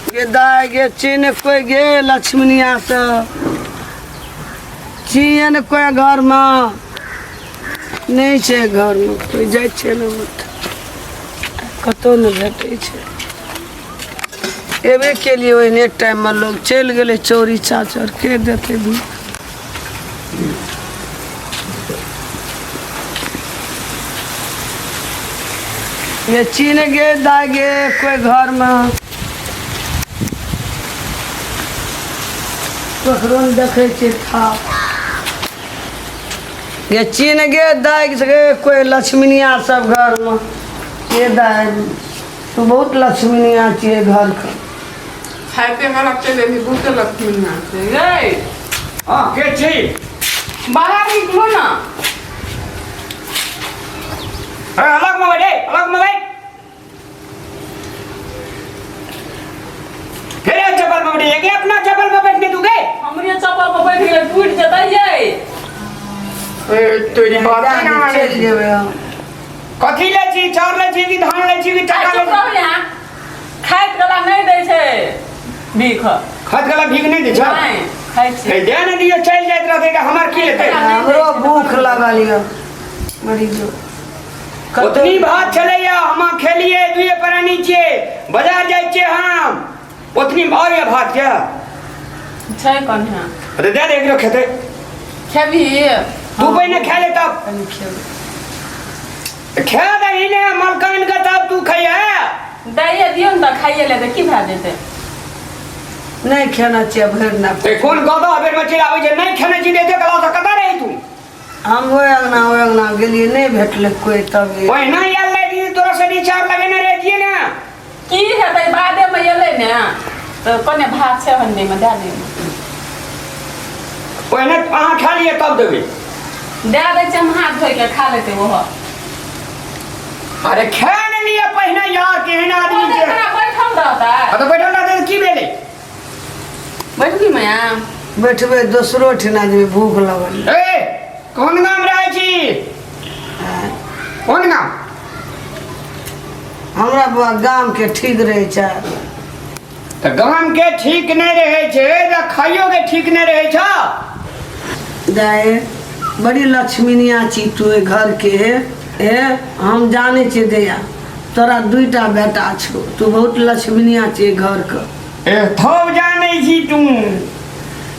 गे दाय गे चीन कोई गे लक्ष्मणिया से चियन कोई घर में नहीं छै घर में कोई जाइ छै ने कतहु नहि भेटै छै एबे केलिए ओहने टाइममे लोग चलि गेलै चौरी चाचर के देतै भीख। ये चीन गे दाय गे कोई घर में ककरो ने देखै छियै था गे चीन गे दाय गे कोई लक्ष्मीनिया सब घर में ये दाय तू बहुत लक्ष्मीनिया छियै घर के खाइते वाला चलि एली बहुते लक्ष्मी ना छै रे। हाँ के छी? बाहर निकलो ना। अरे अलग में बैठे, अलग में बैठ। फिर एक चप्पल में बैठे के अपना चप्पल में बैठने तू गए। हमरे चप्पल पर बैठ गेलै, टूटि जेतै यै। ए तेरी बात ना माने। चलि जेबै हम। कथी लै छी? चाउर लै छी कि धान लै छी कि टाका लै चुप छी? रहू यहाँ। खाइत गला नहि दै छै भीख। खाइत गला भीख नहि दै छै? नहि खाइ छी। ए, दे ने दियौ, चलि जाइत रहतै तऽ हमर की लेतै? हमरो भूख लागल यऽ मरी जो। ओतनी भात छलैया हम खेलिए, दुए प्राणी छियै, बाजार जाइ छियै हम। ओतनी और यऽ भात के छै कन्या। अरे दे दे, एकरो खेतै। खेबही? तू पहिने खा ले तब। कनि खेबै। खा दही ने मलकान के तब तू खैहे। दैये दियौ ने तऽ खाइए लेतै, की भए जेतै? नहि खेना छियै भरि ना। ते कोन गदा बेर में चलि आबै छै? नहि खेने छी एते कला तऽ कतऽ रही तू? हम ओहि अंगना ओहि अंगना गेलियै, नहि भेटलै कोइ तब ये। पहिना आयल रही दीदी तोरा से चार लगेने रहितियै ने। की हेतै, बादेमे एलै ने तऽ कने भात छै हंडीमे, दए दियौ। पहिने अहाँ खा लिअ तब देबै। दए दै छियै, हम हाथ धोइके खा लेतै ओहो। अरे खा ने लिअ पहिने यार, केहन आदमी छै। बैठल रहतै। हाँ तऽ बैठल रहतै तऽ की भेलै? बैठबी माया? बैठबै, दोसरो ठिना जेबै, भूख लगल। ए कोन गाम रहै छी? कोन गाम? हमरा बौआ गाम के ठीक रहै छै। तऽ गाम के ठीक नहि रहै छै तऽ खाइयो के ठीक नहि रहै छौ। दाय बड़ी लक्ष्मीनिया छी तू एहि घर के। हे हम जानै छियै दैया, तोरा दुईटा बेटा छौ, तू बहुत लक्ष्मीनिया छी घर के। ए थौ जानै छी तू,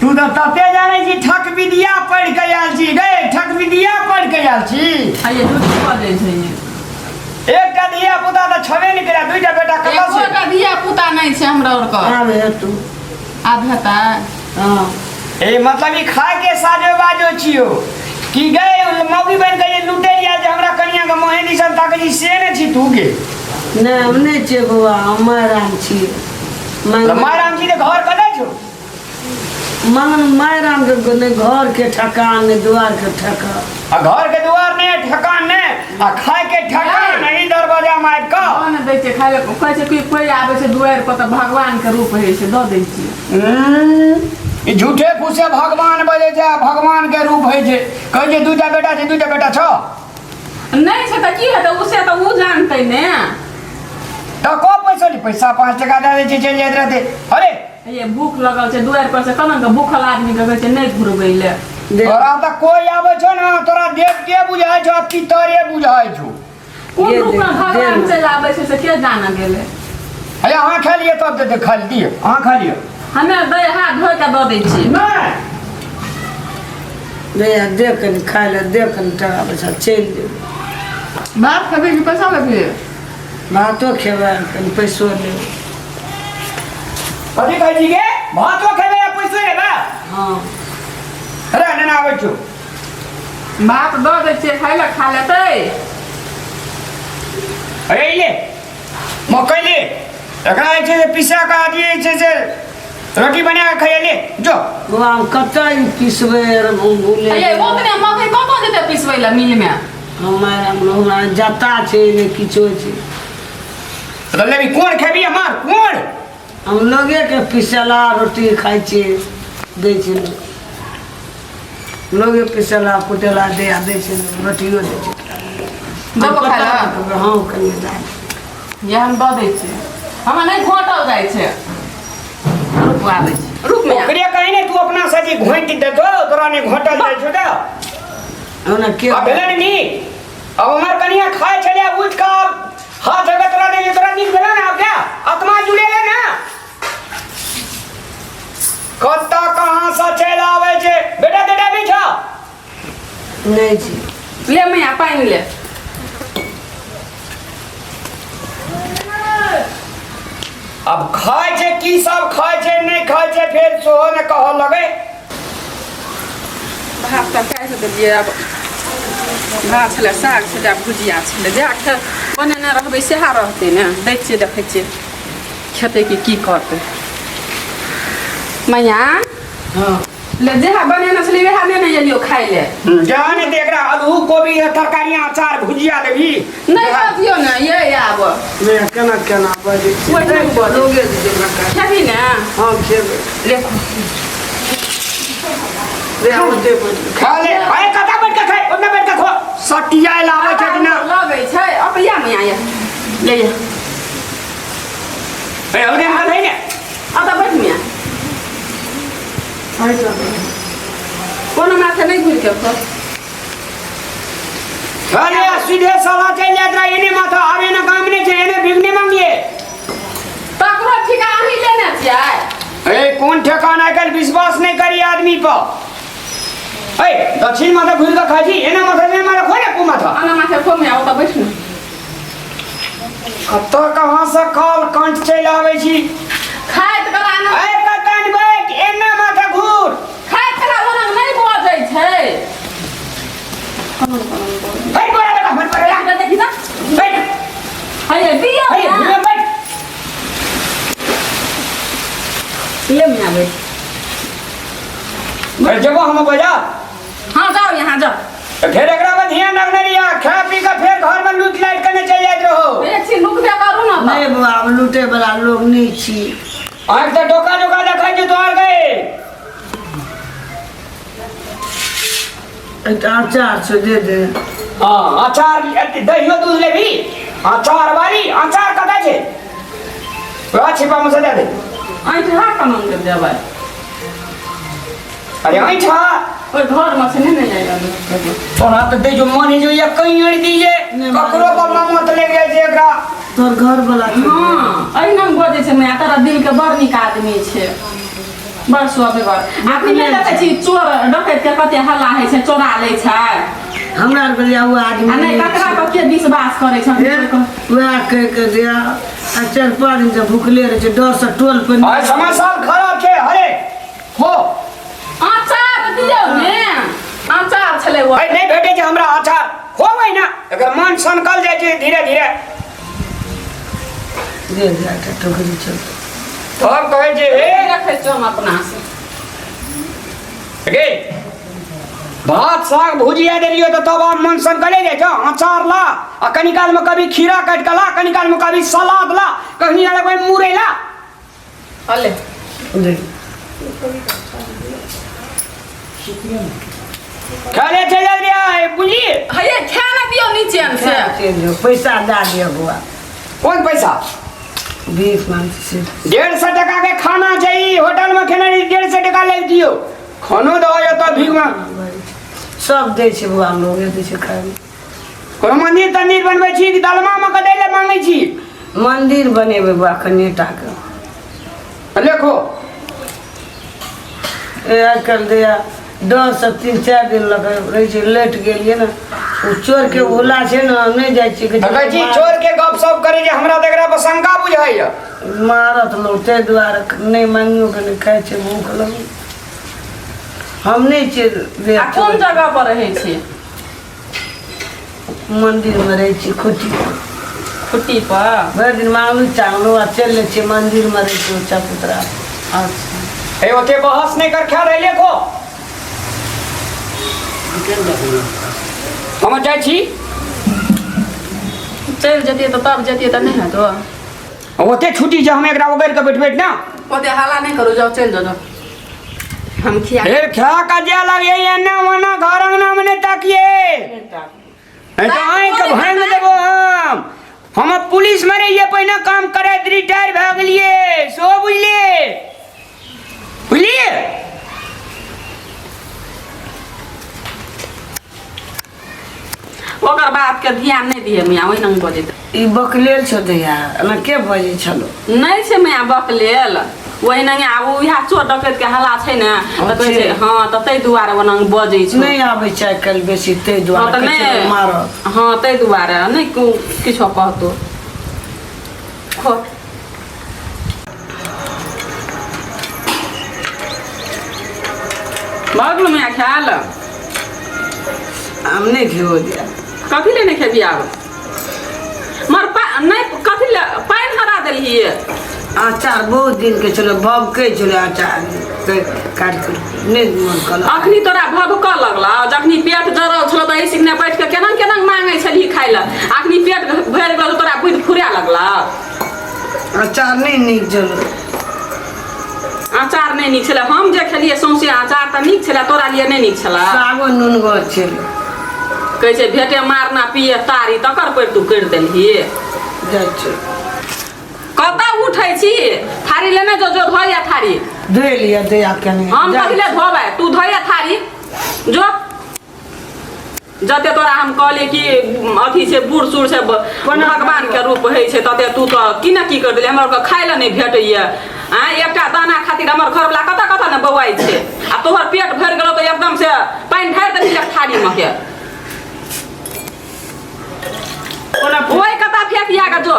तू तऽ तते जानै छी, ठक विद्या पढ़ि के आयल छी गे, ठक विद्या पढ़ि के आयल छी। आइए झूठ बजै छै ये। एकटा धिया पुता तऽ छबे नहि करै, दुईटा बेटा कतऽ से? एकोटा धिया पुता नहि छै हमरा आर के। आब हेतौ। आब हेतै? हँ। ए मतलब ई खाय के साजो बाजो छियो कि गए मौगी बन के जे लूटे लिया जे हमरा कनिया के मोहे दिसन ताके छी से ने छी तू गे? नहि हम नहि छियै बौआ, हम मायराम छियै। तऽ मायराम छी तऽ घर कतऽ छौ? मगन मायराम के नहि घर के ठकान नहि दुआर के ठकान। आ घर के दुआर नहि ठकान नहि आ खाय के ठकान नहीं दरवाजा में आबि कऽ। दऽ ने दै छै खाय लए, कहै छै कि कोइ आबै छै दुआरि पर तऽ भगवान के रूप होइ छै, दऽ दै छियै। ई झूठे फूसे भगवान बजै छै आ भगवान के रूप होइ छै। कहै छै दूटा बेटा छै, दूटा बेटा छौ? नहि छै तऽ की हेतै, ओ से तऽ ओ जानतै ने। तऽ को पैसा ली, पैसा 5 टका दए दै छै, चलि जाइत रहतै। अरे ये भूख लगल छै दुआरि पर से केना के भूखल आदमी के कहै छै नहि घुरबै ले। तोरा तऽ कोइ आबै छौ ने तोरा देव के बुझाइ छौ, पितरे बुझाइ छौ। कोन रूप में भगवान चलि आबै छै से के जाने गेलै। अरे अहाँ खा लिअ तब देतै, खा लिअ, अहाँ खा लिअ। हमे दै हाथ धोइ के दऽ दै छियै। नहि दे दे कनि खाय लए दे कनि टाका पैसा, चलि जेबै। भात खेबै कि पैसा लेबै? भातो खेबै कनि पैसो लेबै। कथी कहै छी गे? भातो खेबै आ पैसो लेबै? हँ। अरे नेना आबै छौ। भात दऽ दै छियै खाय लए, खा लेतै। अरे ले मकई ले, एकरा जे छै से पिसा कऽ आदमी जे छै से रोटी बना कऽ खाइए ले जो। बौआ हम कतऽ ई पिसबै आर भूले। अये ओतने मकई कतऽ जेतै पिसबै लए मिलमे? हमरा हमरा जता छै ने किछो छै। तऽ लेबी कोन खेबी हमर कोन? हम लोगेके पिसला रोटी खाइ छियै, दै छै लोग। लोगे पिसला कुटेला दे दै छै लोग, रोटियो दै छै। देबो खाइ लए? हँ कनि दए। ये हम दऽ दै छियै, हमरा नहि घोटल जाइ छै। खुआबै छी रुक मैया ओकरे कही ने तू अपना से जे घोंटि देतो तोरा नहि घोंटल जाइ छौ तऽ ओना के आ भेलै ने नीक अब हमर कनिया खाइ छलै उठि कऽ आब हाथ अगर तोरा दै तोरा नीक भेलै ने आब क्या आत्मा जुड़ेलै ने कतऽ कहाँ से चलि आबै छै बेटा बेटा नहि छौ नहि छी ले मैया पानि ले अब खाइ छै की सब खाइ छै नहि खाइ छै फेर सेहो ने कहऽ लगै भात तऽ काटि देलियै आब भात छलै साग छलै आ भुजिया छलै जएह खे बनेने रहबै सएह रहतै ने दै छियै देखै छियै खेतै कि की करतै मैया हँ ले जएह बनेने छलियै वएह लेने एलियौ खाइ ले जा ने तऽ एकरा आलू कोबी तरकारी अचार भुजिया देबही नहि बजियौ ने ये आब नहि केना केना बजै छी ओहिना नहि, बजै। लोगे जे जेना खेबही ने हँ खेबै देखो रे ओते बजबै खा ले अरे कतऽ बैठ के खाइ ओतऽ बैठ के खो सटिया लाबै छै कि ना लगै छै अब या मैया या ले या ए ओने हाथ है ने अब तऽ बैठ मिया कोनो माथे नहि घुरि के खो अरे सीधे साला चलि जाइत रहे एने माथा आबे ना काम नहि छै एने भीख नहि मांगिए तकरो ठिका अहीं लेने छियै ए कोन ठेकाना आइ काल्हि विश्वास नहि करी आदमी पर ए दक्षिण माथा घुरि कऽ खाइ छी एना माथा नहि मारा खो ने कु माथा आना माथे खो मिया ओतऽ बैठ ने कतऽ कहाँ से काल कंठ चलि आबै छी खाइत कला न ए कतन बैठ एना माथा घूर खाइत कला ओना नहि बजै छै बैठ बोरा लगा बैठ बोरा लगा देखी तऽ बैठ हे दियौ हे ने बैठ ले मिया बैठ बैठ जेबो हम बाजार हाँ जाओ यहाँ जाओ तऽ फेर एकरा पर ध्यान रखने रहिया खा पी कऽ फेर घर में लूट लाइट कने चलि जाइत रहो एक छी नुकबे करू ना नहि बौआ हम लूटे वाला लोग नहि छी आँखि तऽ डोका डोका देखै छै तोहर गए एकटा अचार छै दे दे हाँ अचार अथी दहियो दूध लेबही अचार वाली अचार कतऽ छै वएह छिपा में से दे दे ऐठा केना के देबै अरे ऐठा ओहि घरमे छै नहि ने जाय तोरा तऽ दै जो मन जो ये कहीं अड़ दीजे नहि, ककरो पर ममत लागि जाइ छै एकरा तोहर घर वाला छै हँ एहिना बजै छै माय तोरा दिलके बड़ नीक आदमी छै बड़ स्वभाव आखिर नहि देखै छी चोर डकैत के कते हल्ला होइ छै चोरा लै छै हमरा आरके जे ओ आदमी आ नहि ककरा पर के विश्वास करै छै हे, वएह कहि के जे आ चारि पाँच दिन से भुखले रहै छै डर से टोल पर आइ समय साल खराब छै अरे हो अचार दियौ ने अचार छलै ओ आइ नहि भेटै छै हमरा अचार होबै ना एकर मन सनकल जाइ छै धीरे धीरे दे दे एकटा टोकरी चल तब कहै छै हे रखै छियौ हम अपना से गे भात साग भुजिया देलियो तऽ तब आब मन सनकले जाइ छौ अचार ला आ कनी काल में कभी खीरा काटि कऽ ला कनी काल में कभी सलाद ला कखनी काल में मुरई ला अले दे खाले चलि जाइ रे बुझलिए हे खाना दियौ नीचे से चलि जाउ पैसा दए दिअ बौआ कोन पैसा भीख मांगै छी 150 टका के खाना छै ई होटल में खेने रही 150 टका ले दियो खानो दो एतऽ भीख में सब दै छै बौआ लोगे दै छै खाय लए कोनो मंदिर तंदिर बनबै छी कि दलमा में के दै लए मांगै छी मंदिर बनेबै बौआ कनिटा के देखो ए आइ काल्हि दैया डर से तीन चारि दिन लग रहै छै लेट गेलियै ने ओ चोर के ओला छै ने नहि जाइ छियै कहै देखै छी छै, चोर के गप सप करै छै हमरा तऽ एकरा पर शंका बुझाइया मारत लोक ताहि दुआरे नहि मांगियो के नहि खाइ छै भूख लगल हम नहि छियै रे आ कोन जगह पर रहै छी मंदिर में रहै छी खुटी खुट्टी पर भरि दिन मांगलू चांगलू आ चलि लै छियै मंदिर में रहै छी चबूतरा अच्छा ए ओते बहस नहीं कर ख्याल है को हम जाइ छी चलि जतियै तऽ तब जतियै तऽ नहि हेतो ओते छुट्टी छै हम एकरा ओगरि के बैठबै ना ओते हल्ला नहि करू जाउ चलि जाउ जाउ हम खिया फिर खा का जाय लगे एना ओना घर अंगना में नहीं ताकिए नहीं तो आँखि भांग देबो हम हम पुलिस में रहिए पहिने काम करैत रिटायर भए गेलिए सो बुझलिए बुझलिए ओकर बात के ध्यान नहि दिहे मियाँ ओहिना बजैत ई बकलेल छौ दैया एना के बजै छलो नहि छै मैया बकलेल ओहिना आब उएह चोर डकैत के हल्ला छै ने तऽ कहै छै हँ तऽ ताहि दुआरे ओना बजै छै नहि आबै छै आइ काल्हि बेसी ताहि हँ दुआरे तऽ कहै छै नहि मारत हँ ताहि दुआरे नहि किछो कहतो खो भऽ गेलो मैया खायल हम नहि खेबो दिया कथी ले नहि खेबी आब मर पा नहि कथी ले पानि हरा देलही अचार बहुत दिन के छलै भबकै छलै अचार काटि कऽ नहि मन कलक अखनी तोरा भभकऽ लगला जखनी पेट जरल छलो तऽ एहि सिखने बैठ के केना केना मांगै छलही खाइ लए अखनी पेट भरि गेल तोरा बुद्धि फुरा लगला अचार नहि नीक छलै अचार नहि नीक छलै हम जे खेलियै सौंसे अचार तऽ नीक छलै तोरा लिए नहि नीक छलै सागो नुनगर छलै कहै छै भेटे मारना पिए तारी तकर पर तू करि देलही जाइ छै कतऽ उठै छी थारी लेने जो जो धोइया थारी धोइ लिअ दैया कनि हम कथी ले धोबै तू धोइया थारी जो जते तोरा हम कहलियै कि अथी छै बूढ़ सूढ़ छै भगवान के रूप होइ छै तते तू तऽ की ने की कर देली हमरा आरके खाय लए नहि भेटैया आँय एकटा दाना खातिर हमर घरवला कतऽ कतऽ ने बौआइ छै आ तोहर पेट भरि गेलौ तऽ एकदम से पानि ढारि देलही एक थारीमे के ओहि कतऽ फेकिया के जो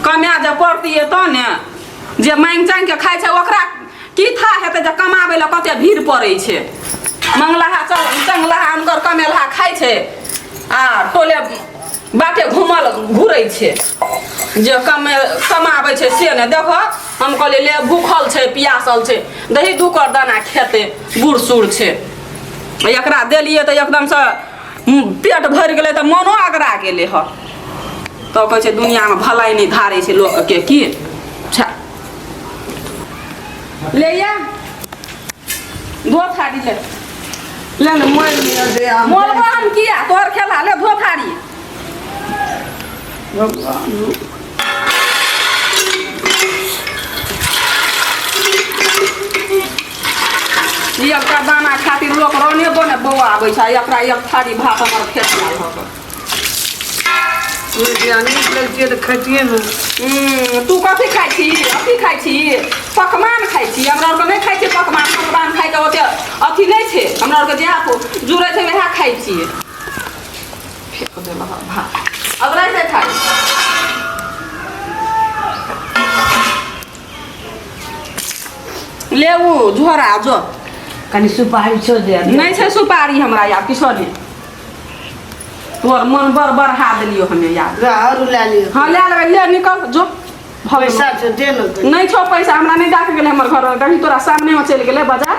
कमाए जे पड़तियै तऽ ने जे मांगि चांगि के खाइ छै ओकरा की था हेतै जे कमाबै लए कते भीड़ पड़ै छै मंगलाहा चंगलाहा हुनकर कमेलहा खाइ छै आ टोले बाटे घूमल घुरै छै जे कमे कमाबै छै से नहि देखो हम कहलियै ले भूखल छै पियासल छै दही दू कर दाना खेतै बूढ़ सूढ़ छै एकरा देलियै तऽ एकदमसँ पेट भरि गेलै तऽ मोनो अगरा गेलै हँ तऽ कहै छै दुनिआँमे भलाइ नहि धारै छै लोकके की छा ले या धो थारी ले ले ने मोल लिअ दैया हम मोलबो हम किया तोहर खेला ले धो थारी भगवान ई एकटा दाना खातिर लोक रने बने बौआ आबै छै एकरा एक थारी भात हमर फेट गेल हक नीक लगतियै तऽ खैतियै ने तू कथी खाइ छी अथी खाइ छी पकवान खाइ छी हमरा आरके नहि खाइ छियै पकवान पकवान खाइके ओते अथी नहि छै हमरा आरके जएह जुड़ै छै वएह खाइ छियै फेक देलक भात अब राति खाइ ले उ झोरा जो कनि सुपारी छो दे नहि छै सुपारी हमरा यार किछो नहि तोहर मन बड़ बढ़ा देलियो हमे यार आरू लए लियौ हाँ ले लेबै ले निकल जो भऽ गेलौ। पैसा छौ दे ने नहि छौ पैसा हमरा नहि दए के गेलै हमर घर देखी तोरा सामनेमे चलि गेलै बाजार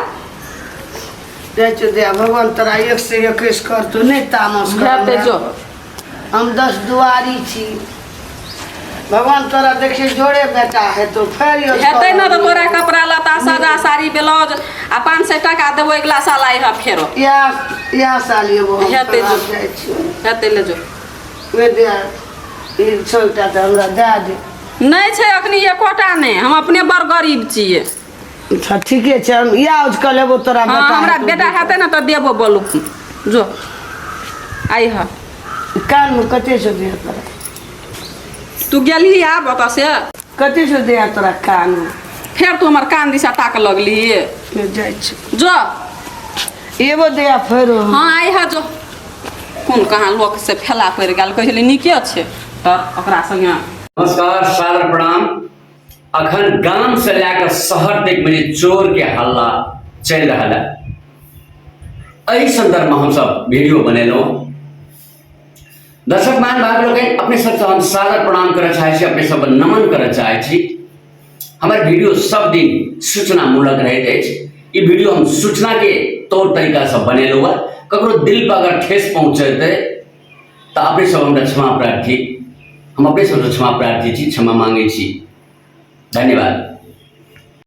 जाइ छौ दे भगवान तोरा एक से 21 करतौ नहि तामस कर हेतै जो हम 10 दुआरी छी भगवान तोरा देखिए जोड़े बेटा हेतौ फेर यो हेतै ने तऽ तोरा कपड़ा लत्ता सादा साड़ी ब्लाउज आ 500 टाका देबो अगिला साल आइह फेरो इएह इएह साल एबो हम हेतै तोरा जो। जाइ छियौ हेतै ले जो वे दे ई 100 टा तऽ हमरा दए दे नहि छै अखनी एकोटा नहि हम अपने बड़ गरीब छियै अच्छा ठीके छै हम इएह उचकल लेबो तोरा हाँ बेटा हमरा हेतौ बेटा हेतै ने तऽ देबो बोलू जो आइह कानमे कते छौ दिया तोरा तू गेलही आब ओतऽ से कते छौ दिया तोरा कानमे फेर तू हमर कान दिशा ताक लगली जाइ छी जो एबो दिया फेरो हाँ आइ है जो कोन कहाँ लोक से फेला पड़ि गेल कहै छलै नीके छै तऽ ओकरा संगे नमस्कार सादर प्रणाम अखन गाम से लए कऽ शहर तक में जे चोर के हल्ला चलि रहल है एहि संदर्भ में हमसब वीडियो बनेलहुँ दर्शक मान भाग लोकनि अपने सबसँ हम सादर प्रणाम करऽ चाहै छी अपने सबके नमन करऽ चाहै छी हमर वीडियो सब दिन सूचनामूलक रहैत अछि ई वीडियो हम सूचनाके तौर तरीकासँ बनेलहुँ हँ ककरो दिल पर अगर ठेस पहुँचेतै तऽ अपने सब हमरा क्षमा प्रार्थी हम अपने सबसँ क्षमा प्रार्थी छी क्षमा मांगै छी धन्यवाद।